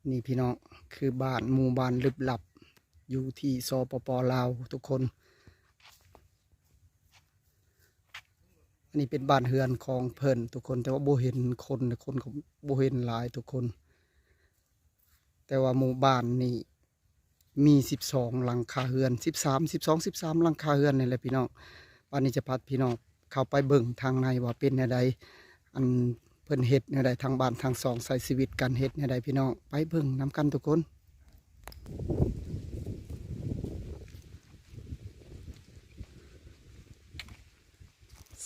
ນີ້ພີ່ນ້ອງ ຄືບ້ານ ໝູ່ບ້ານລຶບລັບ ຢູ່ທີ່ ສປປ ລາວ ທຸກຄົນ. ອັນນີ້ເປັນບ້ານເຮືອນຂອງເພິ່ນທຸກຄົນ ແຕ່ວ່າບໍ່ເຫັນຄົນ ຄົນກໍບໍ່ເຫັນຫຼາຍທຸກຄົນ. ແຕ່ວ່າໝູ່ບ້ານນີ້ ມີສິບສອງຫຼັງຄາເຮືອນ ສິບສາມ ສິບສອງ ສິບສາມຫຼັງຄາເຮືອນນີ້ແຫຼະພີ່ນ້ອງ. ບາດນີ້ຈະພາພີ່ນ້ອງເຂົ້າໄປເບິ່ງທາງໃນວ່າເປັນແນວໃດ ອັນເພິ່ນເຮັດແນວໃດ ທາງບ້ານທາງຊ່ອງໃຊ້ຊີວິດກັນເຮັດແນວໃດພີ່ນ້ອງ. ໄປເບິ່ງນຳກັນທຸກຄົນ.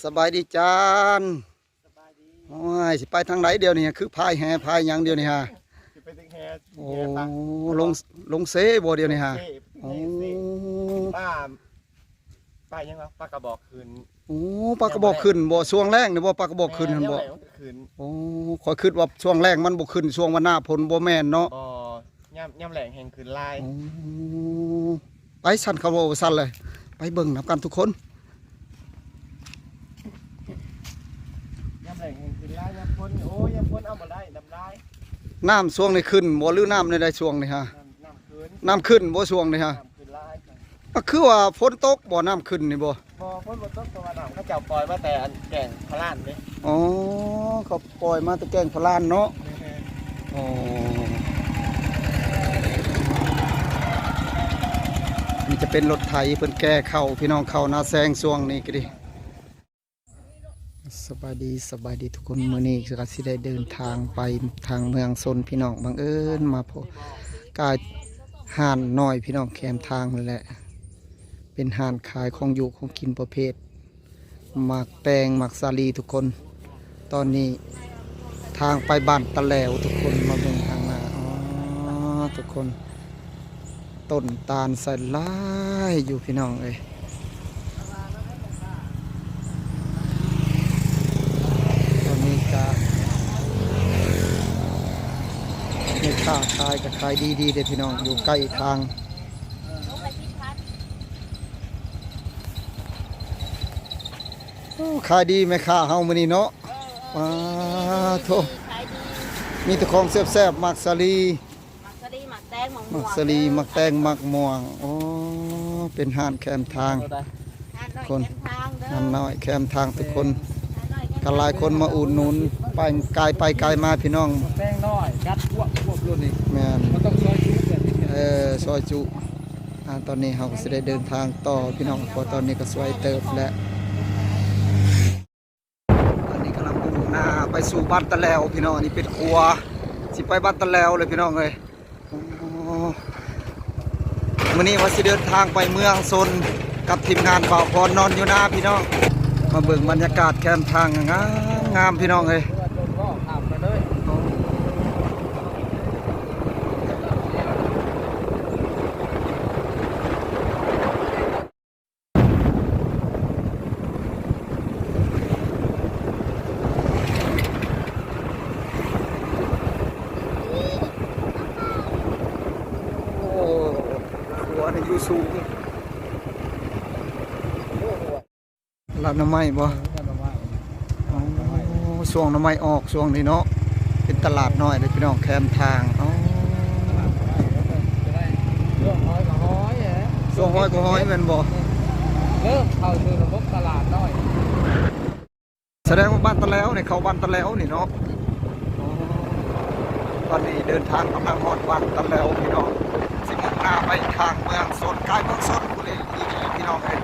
ສະບາຍດີຈານ. ສະບາຍດີ. ໂອ້ຍ ຊິໄປທາງໃດດຽວນີ້? ຄືພາຍແຫພາຍຫຍັງດຽວນີ້ຫາ? ຊິໄປຕຶກແຫ. ໂອ້ ແຫປະ ລົງ ລົງເຊບໍ່ດຽວນີ້ຫາ? ເຊ ໂອ້ ເຊ ປາ ປາຫຍັງວະ? ປາກະບອກຂຶ້ນ. ໂອ້ ປາກະບອກຂຶ້ນບໍ່? ຊ່ວງແລ້ງນີ້ບໍ່? ປາກະບອກຂຶ້ນຫັ້ນບໍ່? ແມ່ນ ຍາມແລ້ງມັນກໍຂຶ້ນ. ໂອ້ ຂ້ອຍຄິດວ່າຊ່ວງແລ້ງມັນບໍ່ຂຶ້ນ ຊ່ວງວ່າໜ້າຝົນ ບໍ່ແມ່ນເນາະ? ບໍ່. ຍາມ ຍາມແລ້ງແຮ່ງຂຶ້ນຫຼາຍ. ໂອ້ ໄປຊັ້ນ ຄັນເວົ້າວ່າຊັ້ນເລີຍ ໄປເບິ່ງນຳກັນທຸກຄົນ. ຍາມແລ້ງແຮ່ງຂຶ້ນຫຼາຍ ຍາມຝົນ ໂອ້ຍ ຍາມຝົນເອົາບໍ່ໄດ້ ນ້ຳຫຼາຍ. ນ້ຳຊ່ວງນີ້ຂຶ້ນບໍ່ ຫຼືນ້ຳໃນໃດຊ່ວງນີ້ຫາ? ນ້ຳ ນ້ຳຂຶ້ນ. ນ້ຳຂຶ້ນບໍ່ຊ່ວງນີ້ຫາ? ນ້ຳຂຶ້ນຫຼາຍ. ກໍຄືວ່າຝົນຕົກບໍ່ ນ້ຳຂຶ້ນນີ້ບໍ່? ບໍ່ ຝົນບໍ່ຕົກ ເພາະວ່ານ້ຳເຂົາເຈົ້າປ່ອຍມາແຕ່ອັນແກ້ງພະລານເດ້. ອໍ ເຂົາປ່ອຍມາແຕ່ແກ້ງພະລານເນາະ. ແມ່ນໆ. ອໍ ນີ້ຈະເປັນລົດໄຖເພິ່ນແກ່ເຂົ້າ ພີ່ນ້ອງ ເຂົ້ານາແຊງຊ່ວງນີ້ກໍດີ. ສະບາຍດີ ສະບາຍດີທຸກຄົນ. ມື້ນີ້ກໍຊິໄດ້ເດີນທາງໄປທາງເມືອງຊົນ ພີ່ນ້ອງ. ບັງເອີນມາພໍ້ກາຍຮ້ານນ້ອຍ ພີ່ນ້ອງ ແຄມທາງນັ້ນແຫຼະ ເປັນຮ້ານຂາຍຂອງຢູ່ຂອງກິນປະເພດໝາກແຕງ ໝາກສາລີທຸກຄົນ. ຕອນນີ້ທາງໄປບ້ານຕະແຫຼວທຸກຄົນ ມາເບິ່ງທາງໜ້າ. ອໍ ທຸກຄົນ ຕົ້ນຕານໃສ່ຫຼາຍຢູ່ ພີ່ນ້ອງເອີຍ. ຕອນນີ້ກະແມ່ຄ້າຂາຍກະຂາຍດີໆເດ້ ພີ່ນ້ອງ ຢູ່ໃກ້ທາງ. ໂອ້ ຂາຍດີແມ່ຄ້າເຮົາມື້ນີ້ເນາະ. ເອີ ເອີ ປາໂທ້ ຂາຍດີ ມີແຕ່ຂອງແຊບໆ ໝາກສາລີ ໝາກສາລີ ໝາກແຕງ ໝາກມ່ວງ ໝາກສາລີ ໝາກແຕງ ໝາກມ່ວງ. ໂອ້ ເປັນຮ້ານແຄມທາງ ຮ້ານນ້ອຍ ຄົນ ແຄມທາງເດີ ຮ້ານນ້ອຍແຄມທາງທຸກຄົນ. ແມ່ນ ຮ້ານນ້ອຍແຄມທາງ ກໍຫຼາຍຄົນມາອຸດໜູນ ໄປ ກາຍໄປກາຍມາ ພີ່ນ້ອງ. ແຕງນ້ອຍກັດຄວບຄວບໂລດນີ້. ແມ່ນ ມັນຕ້ອງຊອຍຈຸແບບນີ້. ເອີ ຊອຍຈຸ. ອ່າ ຕອນນີ້ເຮົາກໍຊິໄດ້ເດີນທາງຕໍ່ ພີ່ນ້ອງ ເພາະຕອນນີ້ກໍສວຍເຕີບແລ້ວ. ຕອນນີ້ກຳລັງມຸ່ງໜ້າໄປສູ່ບ້ານຕະແຫຼວ ພີ່ນ້ອງ. ອັນນີ້ເປັນຂົວຊິໄປບ້ານຕະແຫຼວເລີຍ ພີ່ນ້ອງເອີຍ. ໂອ້ ມື້ນີ້ວ່າຊິເດີນທາງໄປເມືອງຊົນ ກັບທີມງານບ່າວພອນນອນຢູ່ນາ ພີ່ນ້ອງ. ມາເບິ່ງບັນຍາກາດແຄມທາງ ງາມໆ ພີ່ນ້ອງເອີຍ. ໂອ້ ຂົວນີ້ຢູ່ສູງ. ຕະຫຼາດໜໍ່ໄມ້ບໍ່? ເອີ ຕະຫຼາດໜໍ່ໄມ້. ອໍ ຊ່ວງໜໍ່ໄມ້ອອກຊ່ວງນີ້ເນາະ ເປັນຕະຫຼາດນ້ອຍເດ້ພີ່ນ້ອງ ແຄມທາງ. ອໍ ຕະຫຼາດໜໍ່ໄມ້ກໍຈະໄດ້ ຊ່ວງຮ້ອຍກໍຮ້ອຍແຫຼະ ຊ່ວງຮ້ອຍກໍຮ້ອຍແມ່ນບໍ່? ເລີ່ມເຂົ້າສູ່ລະບົບຕະຫຼາດນ້ອຍ. ສະແດງວ່າບ້ານຕະແຫຼວນີ້ ເຂົ້າບ້ານຕະແຫຼວນີ້ເນາະ. ຕອນນີ້ເດີນທາງກຳລັງຮອດບ້ານຕະແຫຼວພີ່ນ້ອງ ຊິມຸ່ງໜ້າໄປທາງເມືອງຊົນ ກາຍເມືອງຊົນພຸ້ນເລີຍພີ່ນ້ອງເອີຍ.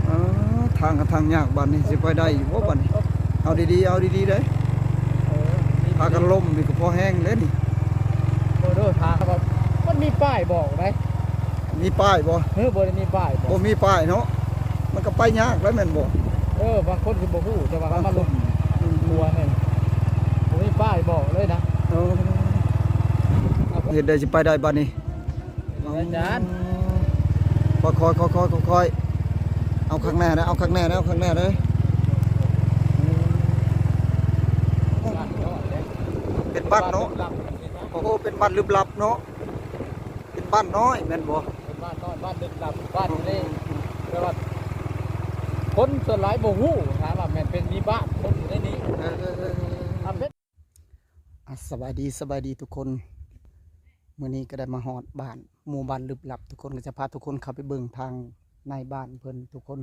ເອີ ທາງກະທາງຍາກ ບາດນີ້ຊິໄປໄດ້ຢູ່ບໍ່ບາດນີ້? ເອົາດີໆ ເອົາດີໆເດີ້. ເອີ ພາກັນລົ້ມນີ້ກໍພໍແຮງເດ້ນີ້. ບໍ່ເດີ ທາງມັນມີປ້າຍບອກໄດ໋. ມີປ້າຍບໍ່? ເອີ ບໍ່ໄດ້ມີປ້າຍບອກ. ບໍ່ມີປ້າຍເນາະ ມັນກໍໄປຍາກແລ້ວແມ່ນບໍ່? ເອີ ບາງຄົນຊິບໍ່ຮູ້ ແຕ່ວ່າເຮົາມາລົງ ບາງຄົນ ຂົວນີ້ ບໍ່ມີປ້າຍບອກເລີຍນະ. ເອີ ເຮັດໃດຊິໄປໄດ້ບາດນີ້? ອາຈານ ຄ່ອຍໆ ຄ່ອຍໆ ຄ່ອຍໆ ເອົາຄັກແນ່ເດີ້ ເອົາຄັກແນ່ເດີ້ ເອົາຄັກແນ່ເດີ້. ເປັນບັດເນາະ. ໂອ້ ເປັນບ້ານລຶບລັບເນາະ ເປັນບ້ານນ້ອຍແມ່ນບໍ່? ເປັນບ້ານນ້ອຍ ບ້ານລຶບລັບ ບ້ານຢູ່ໃນ ແຕ່ວ່າຄົນສ່ວນຫຼາຍບໍ່ຮູ້ ຖາມວ່າແມ່ນເປັນມີບ້ານຄົນຢູ່ໃນນີ້ ເອີ ອ່າ ເປັນ ອ່ະ ສະບາຍດີ ສະບາຍດີທຸກຄົນ ມື້ນີ້ກໍໄດ້ມາຮອດບ້ານ ໝູ່ບ້ານລຶບລັບ ທຸກຄົນກໍຈະພາທຸກຄົນເຂົ້າໄປເບິ່ງທາງໃນບ້ານເພິ່ນທຸກຄົນ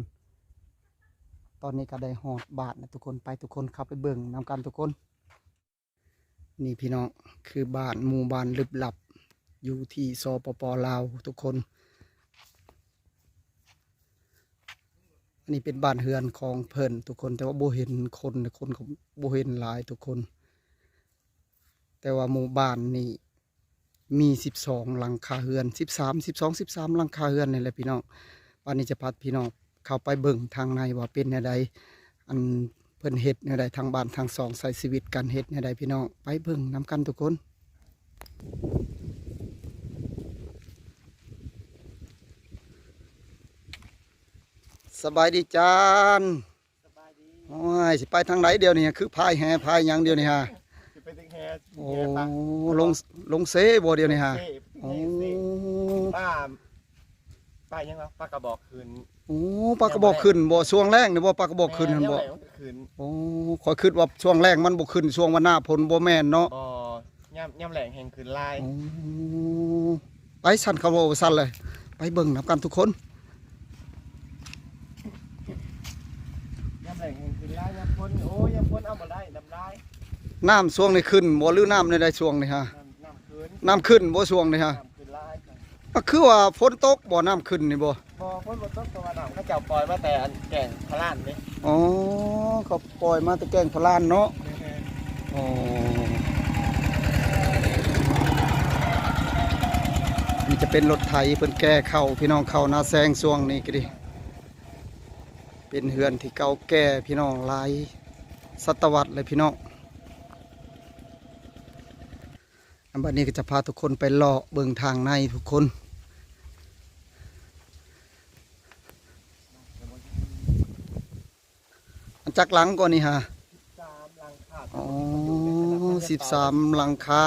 ຕອນນີ້ກໍໄດ້ຮອດບ້ານແລ້ວທຸກຄົນ ໄປທຸກຄົນເຂົ້າໄປເບິ່ງນຳກັນທຸກຄົນ. ນີ້ພີ່ນ້ອງ ຄືບ້ານ ໝູ່ບ້ານລຶບລັບ ຢູ່ທີ່ ສປປ ລາວ ທຸກຄົນ ອັນນີ້ເປັນບ້ານເຮືອນຂອງເພິ່ນທຸກຄົນ ແຕ່ວ່າບໍ່ເຫັນຄົນ ຄົນກໍບໍ່ເຫັນຫຼາຍທຸກຄົນ ແຕ່ວ່າໝູ່ບ້ານນີ້ ມີສິບສອງຫຼັງຄາເຮືອນ ສິບສາມ ສິບສອງ ສິບສາມຫຼັງຄາເຮືອນນີ້ແຫຼະພີ່ນ້ອງ ບາດນີ້ຈະພາພີ່ນ້ອງເຂົ້າໄປເບິ່ງທາງໃນວ່າເປັນແນວໃດ ອັນເພິ່ນເຮັດແນວໃດ ທາງບ້ານທາງຊ່ອງໃຊ້ຊີວິດກັນເຮັດແນວໃດພີ່ນ້ອງ ໄປເບິ່ງນຳກັນທຸກຄົນ. ສະບາຍດີຈານ. ສະບາຍດີ. ໂອ້ຍ ຊິໄປທາງໃດດຽວນີ້ ຄືພາຍແຫພາຍຫຍັງດຽວນີ້ຮະ? ຊິໄປຕຶກແຫ ໂອ້ ແຫປາ ລົງ ລົງເຊບໍ່ດຽວນີ້ຮະ? ເຊ ໂອ້ ເຊ ປາ ປາຫຍັງວະ? ປາກະບອກຂຶ້ນ. ໂອ້ ປາກະບອກຂຶ້ນບໍ່? ຊ່ວງແລ້ງນີ້ບໍ່ ປາກະບອກຂຶ້ນຫັ້ນບໍ່? ແມ່ນ ຍາມແລ້ງມັນກໍຂຶ້ນ. ໂອ້ ຂ້ອຍຄິດວ່າຊ່ວງແລ້ງມັນບໍ່ຂຶ້ນ ຊ່ວງວ່າໜ້າຝົນບໍ່ແມ່ນເນາະ? ບໍ່ ຍາມ ຍາມແລ້ງແຮ່ງຂຶ້ນຫຼາຍ. ໂອ້ ໄປຊັ້ນ ເຂົາເວົ້າວ່າຊັ້ນເລີຍ ໄປເບິ່ງນຳກັນທຸກຄົນ. ຍາມແລ້ງແຮ່ງຂຶ້ນຫຼາຍ ຍາມຝົນ ໂອ້ ຍາມຝົນເອົາບໍ່ໄດ້ ນ້ຳຫຼາຍ. ນ້ຳຊ່ວງນີ້ຂຶ້ນບໍ່ ຫຼືນ້ຳໃນໃດຊ່ວງນີ້ຮະ? ນ້ຳ ນ້ຳຂຶ້ນ ນ້ຳຂຶ້ນບໍ່ຊ່ວງນີ້ຮະ? ນ້ຳຂຶ້ນຫຼາຍ. ກໍຄືວ່າຝົນຕົກບໍ່ ນ້ຳຂຶ້ນນີ້ບໍ່? ບໍ່ ຝົນບໍ່ຕົກ ເພາະວ່ານ້ຳເຂົາເຈົ້າປ່ອຍມາແຕ່ອັນແກ້ງພະລານເດ້. ອໍ ເຂົາປ່ອຍມາແຕ່ແກ້ງພະລານເນາະ. ແມ່ນໆ. ອໍ ນີ້ຈະເປັນລົດໄຖເພິ່ນແກ່ເຂົ້າ ພີ່ນ້ອງ ເຂົ້ານາແຊງຊ່ວງນີ້ກໍດີ ເປັນເຮືອນທີ່ເກົ່າແກ່ພີ່ນ້ອງ ຫຼາຍສະຕະວັດເລີຍພີ່ນ້ອງ. ອັນບັດນີ້ກໍຈະພາທຸກຄົນໄປເລາະເບິ່ງທາງໃນທຸກຄົນ. ອັນຈັກຫຼັງກໍນີ້ຫາ? ສິບສາມຫຼັງຄາ. ອໍ ສິບສາມຫຼັງຄາ.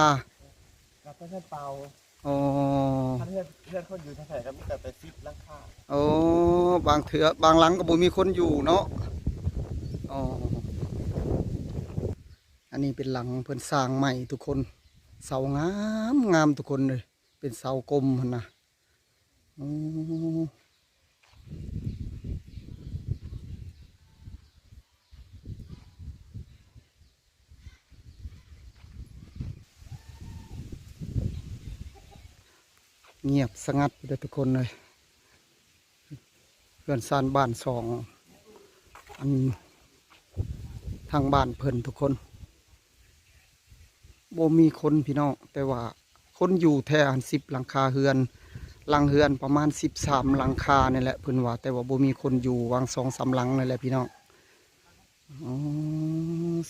ກໍບໍ່ທັນເປົ່າ. ອໍ ຄັນເຮືອນ ເຮືອນຄົນຢູ່ແທ້ໆກໍມີແຕ່ ແຕ່ສິບຫຼັງຄາ. ໂອ້ ບາງເທື່ອ ບາງຫຼັງກໍບໍ່ມີຄົນຢູ່ເນາະ. ອໍ ອັນນີ້ເປັນຫຼັງເພິ່ນສ້າງໃໝ່ທຸກຄົນ ເສົາງາມໆ ທຸກຄົນເອີຍ ເປັນເສົາກົມຫັ້ນນະ. ໂອ້ ງຽບສະຫງັດເດີທຸກຄົນເອີຍ. ເຮືອນຊານບ້ານຊ່ອງ ອັນທາງບ້ານເພິ່ນທຸກຄົນ ບໍ່ມີຄົນພີ່ນ້ອງ ແຕ່ວ່າຄົນຢູ່ແທ້ຫັ້ນສິບຫຼັງຄາເຮືອນ ຫຼັງເຮືອນປະມານສິບສາມຫຼັງຄານີ້ແຫຼະເພິ່ນວ່າ ແຕ່ວ່າບໍ່ມີຄົນຢູ່ຫວ່າງສອງສາມຫຼັງນີ້ແຫຼະພີ່ນ້ອງ. ອໍ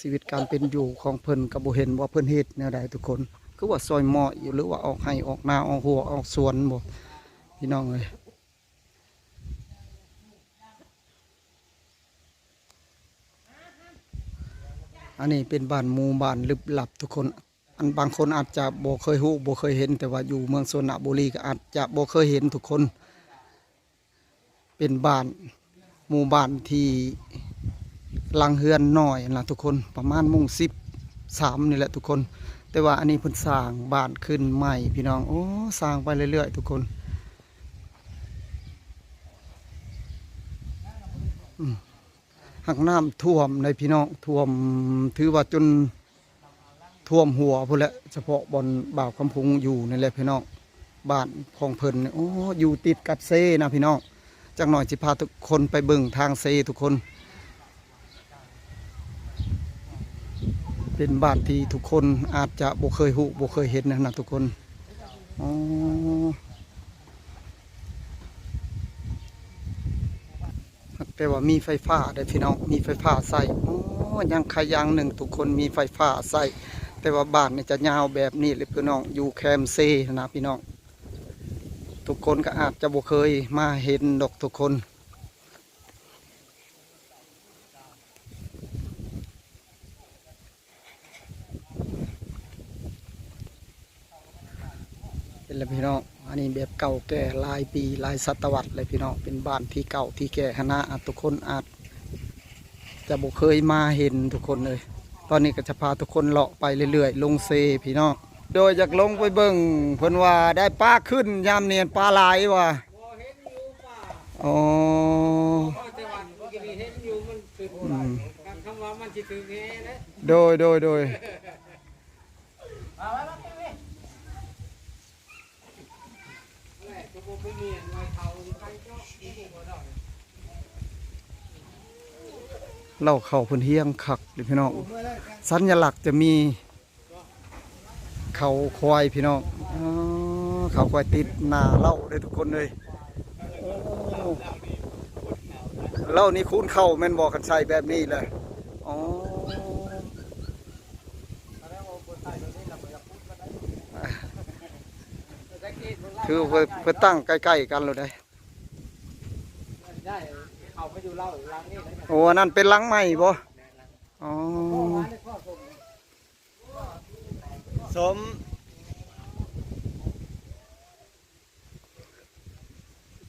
ຊີວິດການເປັນຢູ່ຂອງເພິ່ນກໍບໍ່ເຫັນວ່າເພິ່ນເຮັດແນວໃດທຸກຄົນ ຄືວ່າຊອຍໝ້ອຍຢູ່ ຫຼືວ່າອອກໄຮ່ອອກນາ ອອກຮົ້ວອອກສວນບໍ່ ພີ່ນ້ອງເອີຍ. ອັນນີ້ເປັນບ້ານໝູ່ບ້ານລຶບລັບທຸກຄົນ ອັນບາງຄົນອາດຈະບໍ່ເຄີຍຮູ້ ບໍ່ເຄີຍເຫັນ ແຕ່ວ່າຢູ່ເມືອງຊົນນະບູລີກໍອາດຈະບໍ່ເຄີຍເຫັນທຸກຄົນ. ເປັນບ້ານ ໝູ່ບ້ານທີ່ຫຼັງເຮືອນນ້ອຍຫັ້ນລະທຸກຄົນ ປະມານມຸງສິບສາມນີ້ແຫຼະທຸກຄົນ ແຕ່ວ່າອັນນີ້ເພິ່ນສ້າງບ້ານຂຶ້ນໃໝ່ພີ່ນ້ອງ. ໂອ້ ສ້າງໄປເລື້ອຍໆ ທຸກຄົນ. ອືມ ຫາກນ້ຳຖ້ວມໃດພີ່ນ້ອງ ຖ້ວມ ຖືວ່າຈົນ ຖ້ວມຫົວພຸ້ນແຫຼະ ສະເພາະບ່ອນບ່າວຄຳພຸງຢູ່ນີ້ແຫຼະພີ່ນ້ອງ ບ້ານຂອງເພິ່ນນີ້. ໂອ້ ຢູ່ຕິດກັບເຊນະພີ່ນ້ອງ ຈັກໜ້ອຍຊິພາທຸກຄົນໄປເບິ່ງທາງເຊທຸກຄົນ. ເປັນບ້ານທີ່ທຸກຄົນອາດຈະບໍ່ເຄີຍຮູ້ ບໍ່ເຄີຍເຫັນຫັ້ນນະທຸກຄົນ. ໂອ້ ແຕ່ວ່າມີໄຟຟ້າເດ້ພີ່ນ້ອງ ມີໄຟຟ້າໃຊ້. ໂອ້ ຍັງໄຄຢ່າງໜຶ່ງ ທຸກຄົນມີໄຟຟ້າໃຊ້ ແຕ່ວ່າບ້ານນີ້ຈະຍາວແບບນີ້ເລີຍພີ່ນ້ອງ ຢູ່ແຄມເຊນະພີ່ນ້ອງ. ທຸກຄົນກໍອາດຈະບໍ່ເຄີຍມາເຫັນດອກທຸກຄົນ. ເຫັນແລ້ວພີ່ນ້ອງ ອັນນີ້ແບບເກົ່າແກ່ຫຼາຍປີຫຼາຍສະຕະວັດເລີຍພີ່ນ້ອງ ເປັນບ້ານທີ່ເກົ່າທີ່ແກ່ຫັ້ນນະ ອາດ ທຸກຄົນອາດຈະບໍ່ເຄີຍມາເຫັນທຸກຄົນເອີຍ. ຕອນນີ້ກໍຈະພາທຸກຄົນເລາະໄປເລື້ອຍໆ ລົງເຊພີ່ນ້ອງ. ໂດຍ ຢາກລົງໄປເບິ່ງ ເພິ່ນວ່າໄດ້ປາຂຶ້ນຍາມນີ້ ປາຫຼາຍວ່າ. ອໍ ອືມ ໂດຍ ໂດຍ ໂດຍ. ເລົ້າເຂົ້າເພິ່ນຮຽງຄັກເດ້ພີ່ນ້ອງ ສັນຍະລັກຈະມີເຄົ້າຄວາຍພີ່ນ້ອງ. ອໍ ເຄົ້າຄວາຍຕິດໜ້າເລົ້າເດ້ທຸກຄົນເອີຍ. ໂອ້ ເລົ້ານີ້ຄູນເຂົ້າແມ່ນບໍ່ ຄັນໃສ່ແບບນີ້ແຫຼະ? ອໍ ຄືເພິ່ນ ເພິ່ນຕັ້ງໃກ້ໆກັນໂລດເດ້. ໂອ້ ອັນນັ້ນເປັນຫຼັງໃໝ່ບໍ່? ອໍ ສົມ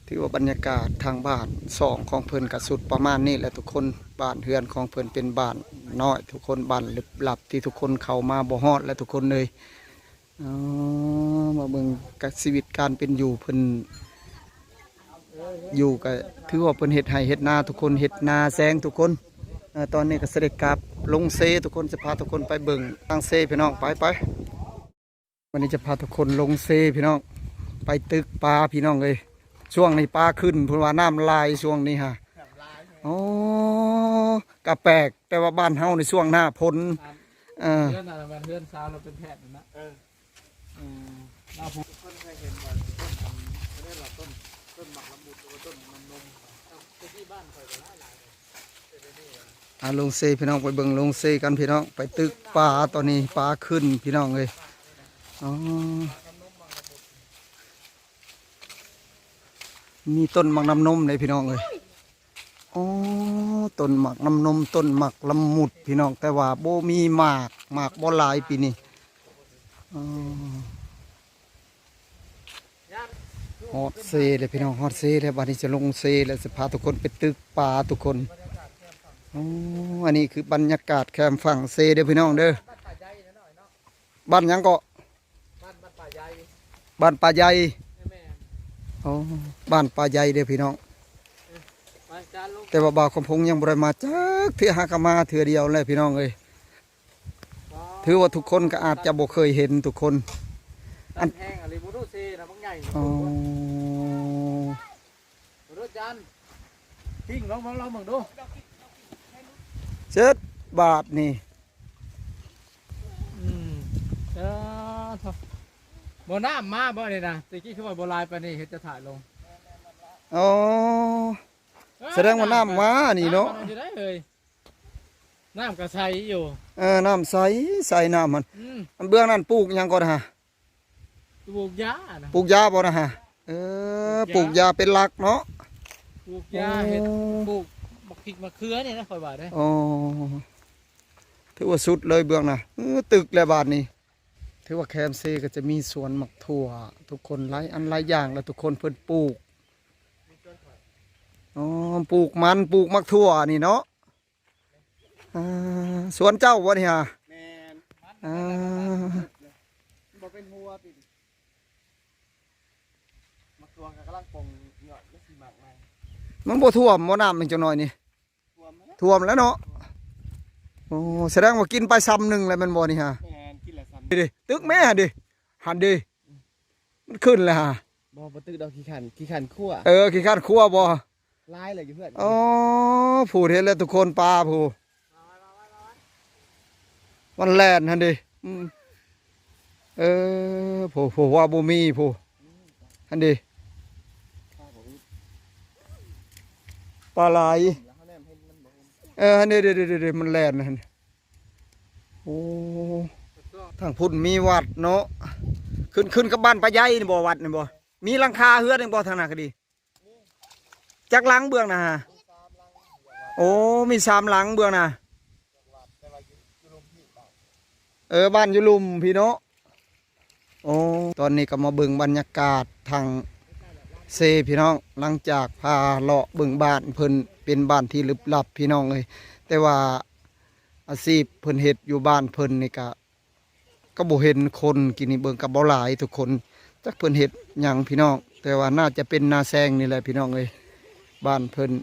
ຖືວ່າບັນຍາກາດທາງບ້ານຊ່ອງຂອງເພິ່ນກະສຸດປະມານນີ້ແຫຼະທຸກຄົນ. ບ້ານເຮືອນຂອງເພິ່ນເປັນບ້ານນ້ອຍທຸກຄົນ ບ້ານລຶບລັບທີ່ທຸກຄົນເຂົ້າມາບໍ່ຮອດແຫຼະທຸກຄົນເອີຍ. ອໍ ມາເບິ່ງກັບຊີວິດການເປັນຢູ່ເພິ່ນ ຢູ່ກະຖືວ່າເພິ່ນເຮັດໄຮ່ເຮັດນາທຸກຄົນ ເຮັດນາແຊງທຸກຄົນ. ເອີ ຕອນນີ້ກໍຊິໄດ້ກັບລົງເຊທຸກຄົນ ຈະພາທຸກຄົນໄປເບິ່ງທາງເຊພີ່ນ້ອງ ໄປໆ. ວັນນີ້ຈະພາທຸກຄົນລົງເຊພີ່ນ້ອງ ໄປຕຶກປາພີ່ນ້ອງເອີຍ. ຊ່ວງນີ້ປາຂຶ້ນ ເພິ່ນວ່ານ້ຳຫຼາຍຊ່ວງນີ້ຫາ. ອໍ ກະແປກ ແຕ່ວ່າບ້ານເຮົາໃນຊ່ວງໜ້າຝົນ ເອີ ເຮືອນນັ້ນແມ່ນເຮືອນຊາວລາວເປັນແພດນັ້ນນະ. ເອີ ເອີ ລາວຜູ້ ເພິ່ນເຄີຍເຫັນບໍ່ ຕົ້ນ ເຂົາເອີ້ນວ່າຕົ້ນ ຕົ້ນໝາກລະມຸດ ຫຼືວ່າຕົ້ນໝາກນ້ຳນົມ. ເອີ ທີ່ບ້ານຂ້ອຍກໍຫຼາຍໆ ອາ ລົງເຊພີ່ນ້ອງ ໄປເບິ່ງລົງເຊກັນພີ່ນ້ອງ ໄປຕຶກປາ. ຕອນນີ້ປາຂຶ້ນພີ່ນ້ອງເອີຍ. ອໍ ມີຕົ້ນໝາກນ້ຳນົມເດ້ພີ່ນ້ອງເອີຍ. ອໍ ຕົ້ນໝາກນ້ຳນົມ ຕົ້ນໝາກລະມຸດພີ່ນ້ອງ ແຕ່ວ່າບໍ່ມີໝາກ ໝາກບໍ່ຫຼາຍປີນີ້. ອໍ ຮອດເຊແລ້ວພີ່ນ້ອງ ຮອດເຊແລ້ວ. ບາດນີ້ຈະລົງເຊແລ້ວ ຈະພາທຸກຄົນໄປຕຶກປາທຸກຄົນ. ອໍ ອັນນີ້ຄືບັນຍາກາດແຄມຝັ່ງເຊເດີພີ່ນ້ອງເດີ. ບ້ານຫຍັງເກາະ? ບ້ານ ບ້ານປ່າໃຫຍ່ ບ້ານປ່າໃຫຍ່. ແມ່ນໆ ອໍ ບ້ານປ່າໃຫຍ່ເດີພີ່ນ້ອງ. ແຕ່ວ່າບ່າວຄຳພົງຍັງບໍ່ໄດ້ມາຈັກເທື່ອ ຫາກະມາເທື່ອດຽວແຫຼະພີ່ນ້ອງເອີຍ. ຖືວ່າທຸກຄົນກໍອາດຈະບໍ່ເຄີຍເຫັນທຸກຄົນ. ອັນ ແຮງອີ່ຫຼີ ບໍ່ຮູ້ເຊນະ ບັກໃຫຍ່. ອໍ ບໍ່ຮູ້ຈານ ພິງລອງ ລອງເບິ່ງດູ. ເຈັດບາດນີ້. ອືມ ເອີ ບໍ່ ນ້ຳມາບໍ່ນີ້ນະ? ແຕ່ກີ້ຄືວ່າບໍ່ຫຼາຍປານນີ້ ເຮັດຈະຖ່າຍລົງ. ອໍ ສະແດງວ່ານ້ຳມານີ້ເນາະ. ນ້ຳມາຢູ່ໄດ້ເຮີ້ຍ. ນ້ຳກໍໃສຢູ່. ເອີ ນ້ຳໃສ ໃສນ້ຳມັນ. ອືມ ອັນເບື້ອງນັ້ນປູກຫຍັງກ່ອນຫາ? ປູກຢານະ. ປູກຢາບໍ່ນະຫາ? ເອີ ປູກຢາ ປູກຢາເປັນຫຼັກເນາະ. ປູກຢາ ໂອ້ ເຮັດ ປູກບັກພິກບັກເຂືອນີ້ນະ ຂ້ອຍວ່າເດ້. ອໍ ຖືວ່າສຸດເລີຍເບື້ອງນະ. ເອີ ຕຶກແລ້ວບາດນີ້. ຖືວ່າແຄມເຊກໍຈະມີສວນໝາກຖົ່ວທຸກຄົນ ຫຼາຍອັນຫຼາຍຢ່າງ ແລະ ທຸກຄົນເພິ່ນປູກ. ອໍ ປູກມັນ ປູກໝາກຖົ່ວນີ້ເນາະ. ອ່າ ສວນເຈົ້າບໍ່ນີ້ຫາ? ແມ່ນ. ອ່າ ມັນບໍ່ເປັນຫົວປີນີ້ ໝາກຖົ່ວກໍກຳລັງປົ່ງຍອດ ມັນຊິໝາກໃໝ່. ມັນບໍ່ຖ້ວມບໍ່ ນ້ຳມັນຈັກໜ້ອຍນີ້? ຖ້ວມແລ້ວ ຖ້ວມແລ້ວເນາະ. ໂອ້ ສະແດງວ່າກິນໄປຊຳໜຶ່ງແລ້ວແມ່ນບໍ່ນີ້ຫາ? ແມ່ນ ກິນແລ້ວຊຳ. ເດ້ ຕຶກແມ່ຫັ້ນເດ້ ຫັ້ນເດ້ ມັນຂຶ້ນແລ້ວຫາ. ບໍ່ ບໍ່ຕຶກດອກ ຂີ້ຄັນ ຂີ້ຄັນຂົ້ວ. ເອີ ຂີ້ຄັນຂົ້ວບໍ່? ຫຼາຍເລີຍຢູ່ເຮືອນ. ອໍ ຜູ້ເຫັນແລ້ວທຸກຄົນ ປາຜູ້ ມັນແລ່ນຫັ້ນເດ້. ອືມ ເອີ ຜູ້ ຜູ້ວ່າບໍ່ມີຜູ້ ຫັ້ນເດ້ ປາຫຼາຍ. ເອີ ຫັ້ນເດ້ ເດ້ ເດ້ ເດ້ ມັນແລ່ນຫັ້ນ. ໂອ້ ທາງພຸ້ນມີວັດເນາະ. ຂຶ້ນ ຂຶ້ນກັບບ້ານປ່າໃຫຍ່ນີ້ບໍ່ ວັດນີ້ບໍ່? ມີຫຼັງຄາເຮືອນນີ້ບໍ່ ທາງນັ້ນກໍດີ? ຈັກຫຼັງເບື້ອງໜ້າ? ໂອ້ ມີສາມຫຼັງເບື້ອງໜ້າ. ເອີ ບ້ານຢູ່ລຸ່ມພີ້ເນາະ. ໂອ້ ຕອນນີ້ກໍມາເບິ່ງບັນຍາກາດທາງເຊພີ່ນ້ອງ ຫຼັງຈາກພາເລາະເບິ່ງບ້ານເພິ່ນ ເປັນບ້ານທີ່ລຶບລັບພີ່ນ້ອງເອີຍ ແຕ່ວ່າອາຊີບເພິ່ນເຮັດຢູ່ບ້ານເພິ່ນນີ້ກະ ກໍບໍ່ເຫັນຄົນ ກີ້ນີ້ເບິ່ງກໍບໍ່ຫຼາຍທຸກຄົນ ຈັກເພິ່ນເຮັດຫຍັງພີ່ນ້ອງ ແຕ່ວ່າໜ້າຈະເປັນນາແຊງນີ້ແຫຼະພີ່ນ້ອງເອີຍ ບ້ານເພິ່ນ. ເ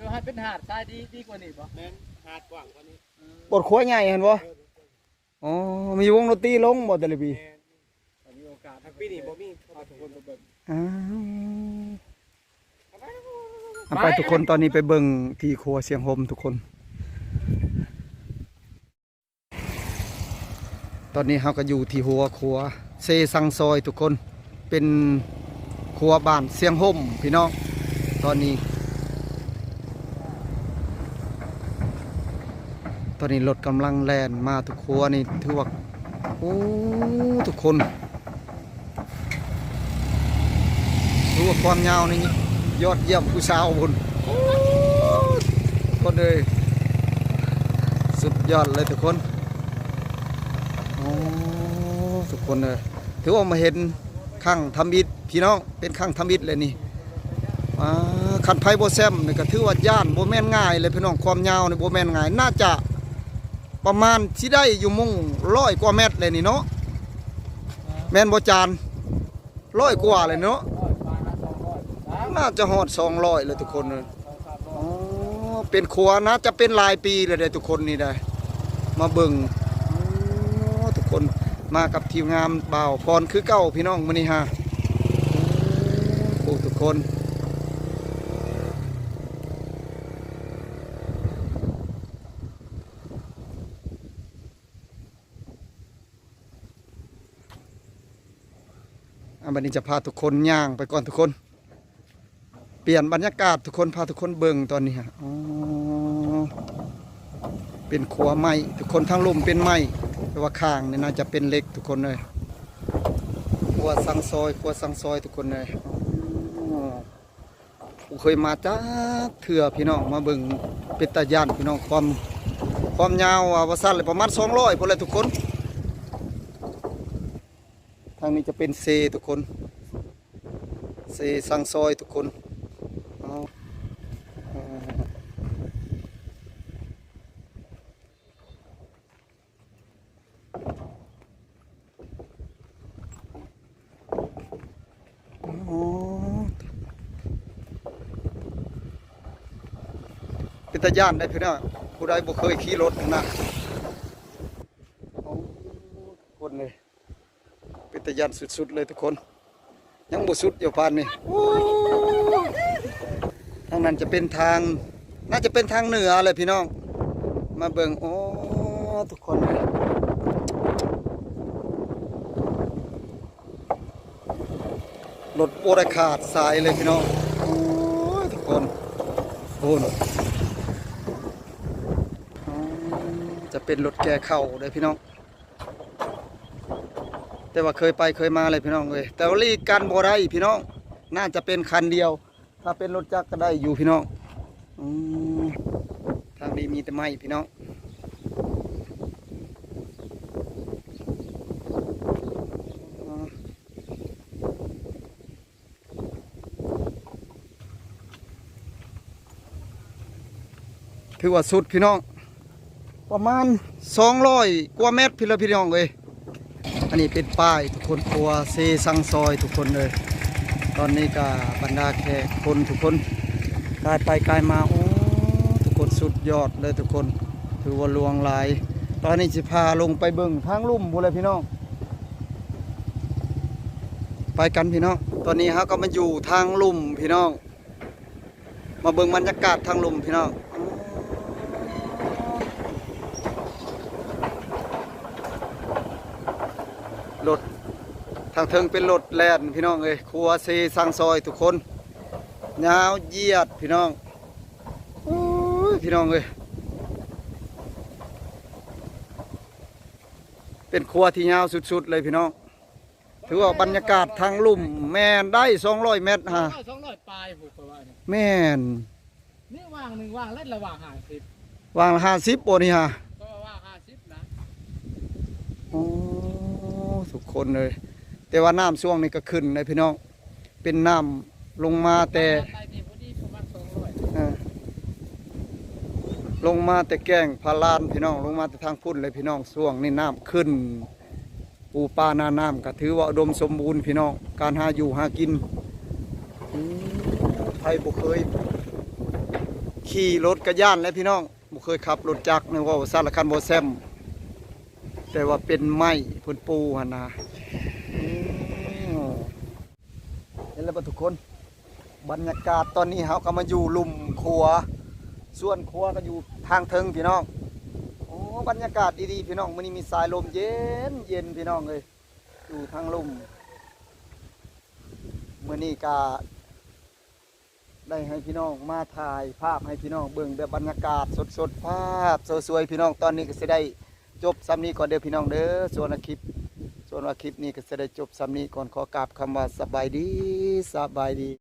ອີ ເປັນຫາດຊາຍດີ ດີກວ່ານີ້ບໍ່? ແມ່ນ ຫາດກວ້າງກວ່ານີ້. ອືມ ບົດຂົວໃຫຍ່ຫັ້ນບໍ່? ເອີ ອໍ ມີວົງດົນຕີລົງບໍ່ແຕ່ລະປີ? ແມ່ນ ກໍມີໂອກາດ ທາງປີນີ້ບໍ່ມີ ເຮົາພາທຸກຄົນໄປເບິ່ງ. ອ້າວ ເອົາໄປ ໄປ ທຸກຄົນ ຕອນນີ້ໄປເບິ່ງທີ່ຂົວຊຽງໂຮມທຸກຄົນ. ຕອນນີ້ເຮົາກໍຢູ່ທີ່ຫົວຂົວເຊຊັງຊອຍທຸກຄົນ ເປັນຂົວບ້ານຊຽງໂຮມພີ່ນ້ອງ. ຕອນນີ້ ຕອນນີ້ລົດກຳລັງແລ່ນມາທຸກຄົນ ຂົວນີ້ຖືວ່າ ໂອ້ ທຸກຄົນ ຖືວ່າຄວາມຍາວນີ້ຍອດຢ້ຽມ ຜູ້ສາວພຸ້ນ ໂອ້ ທຸກຄົນເອີຍ ສຸດຍອດເລີຍທຸກຄົນ. ໂອ້ ທຸກຄົນເອີຍ ຖືວ່າມາເຫັນຄັ້ງທຳອິດພີ່ນ້ອງ ເປັນຄັ້ງທຳອິດເລີຍນີ້. ອ່າ ຄັນໃຜບໍ່ແຊມນີ້ກໍຖືວ່າຢ້ານ ບໍ່ແມ່ນງ່າຍເລີຍພີ່ນ້ອງ ຄວາມຍາວນີ້ບໍ່ແມ່ນງ່າຍ ໜ້າຈະປະມານຊິໄດ້ຢູ່ມຸ້ງຮ້ອຍກວ່າແມັດແຫຼະນີ້ເນາະ ແມ່ນບໍ່ຈານ? ຮ້ອຍກວ່າເລີຍເນາະ ໜ້າຈະຮອດສອງຮ້ອຍເລີຍທຸກຄົນເອີຍ. ອໍ ເປັນຂົວ ໜ້າຈະເປັນຫຼາຍປີແລ້ວເດ້ທຸກຄົນນີ້ໄດ໋ ມາເບິ່ງ. ໂອ້ ທຸກຄົນ ມາກັບທີມງານບ່າວພອນຄືເກົ່າພີ່ນ້ອງ ມື້ນີ້ຫາ ໂອ້ ທຸກຄົນ ອ່າ ບັດນີ້ຈະພາທຸກຄົນຍ່າງໄປກ່ອນທຸກຄົນ ປ່ຽນບັນຍາກາດທຸກຄົນ ພາທຸກຄົນເບິ່ງຕອນນີ້ຮະ. ອໍ ເປັນຂົວໄມ້ທຸກຄົນ ທາງລຸ່ມເປັນໄມ້ ແຕ່ວ່າຂ້າງນີ້ໜ້າຈະເປັນເຫຼັກທຸກຄົນເອີຍ. ຂົວຊັງຊອຍ ຂົວຊັງຊອຍທຸກຄົນເອີຍ. ອໍ ບໍ່ເຄີຍມາຈັກເທື່ອພີ່ນ້ອງ ມາເບິ່ງເປັນຕາຢ້ານພີ່ນ້ອງ ຄວາມ ຄວາມຍາວວ່າ ວ່າຊັ້ນແຫຼະ ປະມານສອງຮ້ອຍພຸ້ນແຫຼະທຸກຄົນ. ທາງນີ້ຈະເປັນເຊທຸກຄົນ ເຊຊັງຊອຍທຸກຄົນ. ເອົາ ໂອ້ ເປັນຕາຢ້ານໄດ໋ພີ່ນ້ອງ ຜູ້ໃດບໍ່ເຄີຍຂີ່ລົດນະ. ໂອ້ ຄົນເລີຍ ເປັນຕາຢ້ານສຸດໆເລີຍທຸກຄົນ. ຍັງບໍ່ສຸດຢູ່ປານນີ້. ໂອ້ ທາງນັ້ນຈະເປັນທາງ ໜ້າຈະເປັນທາງເໜືອແຫຼະພີ່ນ້ອງ ມາເບິ່ງ. ໂອ້ ທຸກຄົນ ລົດບໍ່ໄດ້ຂາດສາຍເລີຍພີ່ນ້ອງ. ໂອ້ຍ ທຸກຄົນ ໂອ້ ຈະເປັນລົດແກ່ເຂົ້າເດ້ພີ່ນ້ອງ. ແຕ່ວ່າເຄີຍໄປເຄີຍມາແຫຼະພີ່ນ້ອງເອີຍ ແຕ່ວ່າຫຼີກກັນບໍ່ໄດ້ພີ່ນ້ອງ ໜ້າຈະເປັນຄັນດຽວ ຖ້າເປັນລົດຈັກກໍໄດ້ຢູ່ພີ່ນ້ອງ. ອືມ ທາງນີ້ມີແຕ່ໄມ້ພີ່ນ້ອງ. ຖືວ່າສຸດພີ່ນ້ອງ ປະມານສອງຮ້ອຍກວ່າແມັດພຸ້ນລະພີ່ນ້ອງເອີຍ. ອັນນີ້ເປັນປ້າຍທຸກຄົນ ຂົວເຊຊັງຊອຍທຸກຄົນເອີຍ. ຕອນນີ້ກະບັນດາແຂກຄົນທຸກຄົນ ກາຍໄປກາຍມາ ໂອ້ ທຸກຄົນ ສຸດຍອດເລີຍທຸກຄົນ ຖືວ່າຫຼວງຫຼາຍ. ຕອນນີ້ຊິພາລົງໄປເບິ່ງທາງລຸ່ມພຸ້ນແຫຼະພີ່ນ້ອງ ໄປກັນພີ່ນ້ອງ. ຕອນນີ້ເຮົາກໍມາຢູ່ທາງລຸ່ມພີ່ນ້ອງ ມາເບິ່ງບັນຍາກາດທາງລຸ່ມພີ່ນ້ອງ. ລົດ ທາງເທິງເປັນລົດແລ່ນພີ່ນ້ອງເອີຍ. ຂົວເຊຊັງຊອຍທຸກຄົນ ຍາວຢຽດພີ່ນ້ອງ. ໂອ້ຍ ພີ່ນ້ອງເອີຍ ເປັນຂົວທີ່ຍາວສຸດໆເລີຍພີ່ນ້ອງ. ຖືວ່າບັນຍາກາດທາງລຸ່ມແມ່ນໄດ້ສອງຮ້ອຍແມັດຫາ ສອງຮ້ອຍປາຍພຸ້ນ ຂ້ອຍວ່ານີ້ ແມ່ນ. ນີ້ວ່າງໜຶ່ງວ່າງເລັດລະວ່າງຫ້າສິບ ວາງລະຫ້າສິບບໍ່ນີ້ຫາ? ກໍວ່າຫ້າສິບນະ. ໂອ້ ທຸກຄົນເອີຍ ແຕ່ວ່ານ້ຳຊ່ວງນີ້ກໍຂຶ້ນເດ້ພີ່ນ້ອງ ເປັນນ້ຳລົງມາແຕ່ ໄປນີ້ພໍດີປະມານສອງຮ້ອຍ ເອີ ລົງມາແຕ່ແກ້ງພາລານພີ່ນ້ອງ ລົງມາແຕ່ທາງພຸ້ນເລີຍພີ່ນ້ອງ. ຊ່ວງນີ້ນ້ຳຂຶ້ນ ປູປາໜ້ານ້ຳກໍຖືວ່າອຸດົມສົມບູນພີ່ນ້ອງ ການຫາຢູ່ຫາກິນ. ອືມ ໃຜບໍ່ເຄີຍຂີ່ລົດກໍຢ້ານແຫຼະພີ່ນ້ອງ ບໍ່ເຄີຍຂັບລົດຈັກ ແນວເວົ້າຊັ້ນລະຄັນບໍ່ແຊມ ແຕ່ວ່າເປັນໄມ້ເພິ່ນປູຫັ້ນນະ. ອືມ ເຫັນແລ້ວບໍ່ທຸກຄົນ? ບັນຍາກາດຕອນນີ້ເຮົາກໍມາຢູ່ລຸ່ມຂົວ ສວນຂົວກໍຢູ່ທາງເທິງພີ່ນ້ອງ. ໂອ້ ບັນຍາກາດດີໆພີ່ນ້ອງ ມື້ນີ້ມີສາຍລົມເຢັນໆ ພີ່ນ້ອງເອີຍ ຢູ່ທາງລຸ່ມ. ມື້ນີ້ກໍໄດ້ໃຫ້ພີ່ນ້ອງມາຖ່າຍພາບໃຫ້ພີ່ນ້ອງເບິ່ງແບບບັນຍາກາດສົດໆ ພາບສວຍໆ ພີ່ນ້ອງ. ຕອນນີ້ກໍຊິໄດ້ຈົບສ່ຳນີ້ກ່ອນເດີພີ່ນ້ອງເດີ ສ່ວນອາຄລິບ ສ່ວນວ່າຄລິບນີ້ກໍຊິໄດ້ຈົບສ່ຳນີ້ກ່ອນ ຂໍກາບຄຳວ່າສະບາຍດີ ສະບາຍດີ.